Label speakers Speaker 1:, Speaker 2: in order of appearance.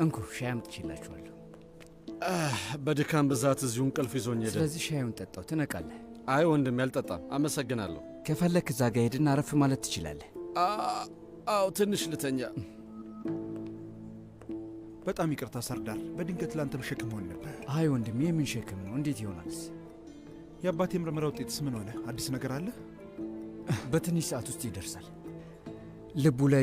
Speaker 1: እንኩ ሻይ አምጥቼላችኋለሁ።
Speaker 2: በድካም ብዛት እዚሁ እንቅልፍ ይዞኝ ሄደ።
Speaker 1: ስለዚህ ሻዩን ጠጣው፣ ትነቃለህ።
Speaker 2: አይ ወንድም ያልጠጣም፣ አመሰግናለሁ።
Speaker 1: ከፈለክ እዛ ጋ ሄድና አረፍ ማለት ትችላለህ።
Speaker 2: አዎ ትንሽ ልተኛ።
Speaker 3: በጣም ይቅርታ ሰርዳር፣ በድንገት ለአንተም ሸክም ሆን ነበር።
Speaker 1: አይ ወንድሜ፣ የምን ሸክም ነው? እንዴት ይሆናልስ?
Speaker 3: የአባቴ ምርመራ ውጤትስ ምን ሆነ? አዲስ ነገር አለ?
Speaker 1: በትንሽ ሰዓት ውስጥ ይደርሳል። ልቡ ላይ